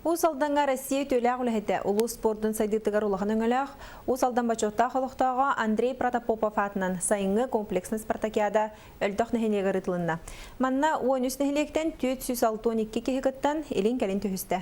Уус Алдаҥҥа Россия үтүөлээх үлэһитэ, улуус спордун сайдыытыгар улахан өҥөлөөх, Уус Алдан бочуоттаах олохтооҕо Андрей Протопопов аатынан сайыҥҥы комплекснай спартакиада Өлтөх нэһилиэгэр ыытылынна. Манна 13 нэһилиэктэн 462 киһи кыттан, илин-кэлин түһүстэ.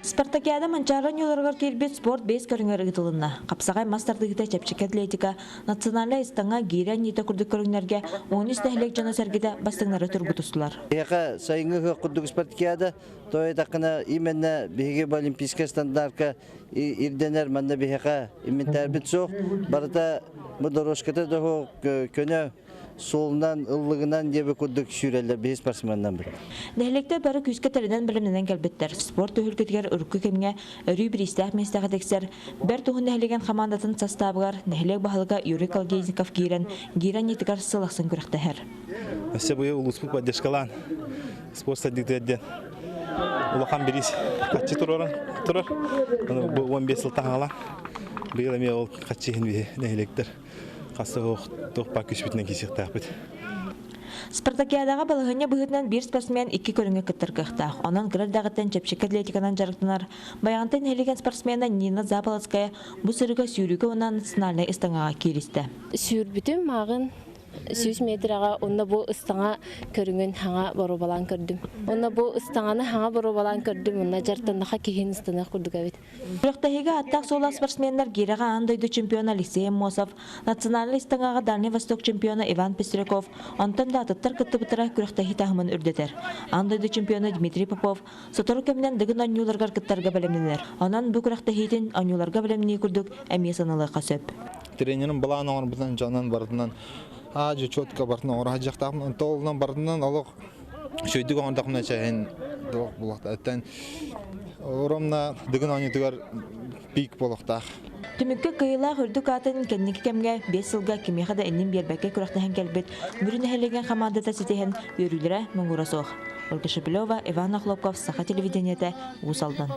Спартакиада Манчаары оонньууларыгар киирбит спорт биэс көрүҥэр ыытылынна. Хапсаҕай мас тардыһыыта чэпчэки атлетика, национальнай ыстаҥа, гиирэ анньыыта курдук көрүҥнэргэ 13 нэһилиэк дьоно-сэргэтэ бастыҥнары тургутустулар. Биһиэхэ сайыҥҥы ыһыах курдук спартакиада, то этаххына именно биһиги бу олимпийскай стандартка ирдэнэр манна биһиэхэ инвентарьбыт суох. Барыта бу дорожката да суох көнө суолунан, ыллыгынан диэби курдук сүүрэллэр биһи спортсменнарбыт. Нэһилиэктэр бары күүскэ тэринэн бэлэмнэнэн кэлбиттэр. Спорт түһүлгэтигэр урукку кэмҥэ өрүү бириистээх миэстэҕэ тиксэр Бэрт Уһун нэһилиэгин хамаандатын састаабыгар нэһилиэк баһылыга Юрий Колодезников киирэн, гиирэ анньыытыгар сыл ахсын күрэхтэһэр. Өссө быйыл улууспут поддержкалаан спорт сайдыытыгар диэн улахан бириис хаччы турар турар. Бу 15 сыл таһаҕалаан быйыл эмиэ ол хаччы иһин биһи нэһилиэктэр хасса туох баар күүспүтүнэн киирсиэхтээхпит. Спартакиадаҕа балаһыанньа быһыытынан биир спортсмен икки көрүҥҥэ кыттар кыахтаах. Онон кыра эрдэҕиттэн чэпчэки атлетиканан дьарыктанар Байаҕантай нэһилиэгин спортсмена Нина Заболоцкая бу сырыыга сүүрүүгэ уонна национальнай ыстаҥаҕа кииристэ. Сүүрбүтүм мааҕын 100 метрэҕэ уонна бу ыстаҥа көрүҥүн хаҥа боруобалаан көрдүм. Уонна бу ыстаҥаны хаҥа боруобалаан көрдүм уонна дьартаннаха киһини ыстаныах курдук эбит. Күрэхтэһиигэ ааттаах суоллаах спортсменнар гиирэҕэ аан дойду чемпиона Алексей Аммосов, национальнай ыстаҥаҕа Дальний Восток чемпиона Иван Пестряков, онтон да атыттар кыттыбыттара күрэхтэһии таһымын үрдэтэр. Аан дойду чемпиона Дмитрий Попов сотору кэминэн Дыгын оонньууларыгар кыттарга бэлэмнэнэр. Онон бу күрэхтэһиитин оонньууларга бэлэмнии курдук эмиэ саналыахха сөп. Тренерим былаан оҥорбутунан дьонун барытынан аа-дьуо четко барытын оҥоро сылдьыахтаахпын. Онто олунан барытынан олох үчүгэйдик оҥордохпуна чэһин туох буолуохтаах. Оттон ровно Дыгын оонньуутугар пик буолуохтаах. Түмүккэ кыайыылаах үрдүк аатын кэнники кэмҥэ биэс сылга кимиэхэ да иннин биэрбэккэ күрэхтэһэн кэлбит Мүрү нэһилиэгин хамаандата ситиһэн үөрүүлэрэ муҥура суох. Ольга Шепелева, Иван Охлопков, Саха телевидениетэ, Уус Алдан.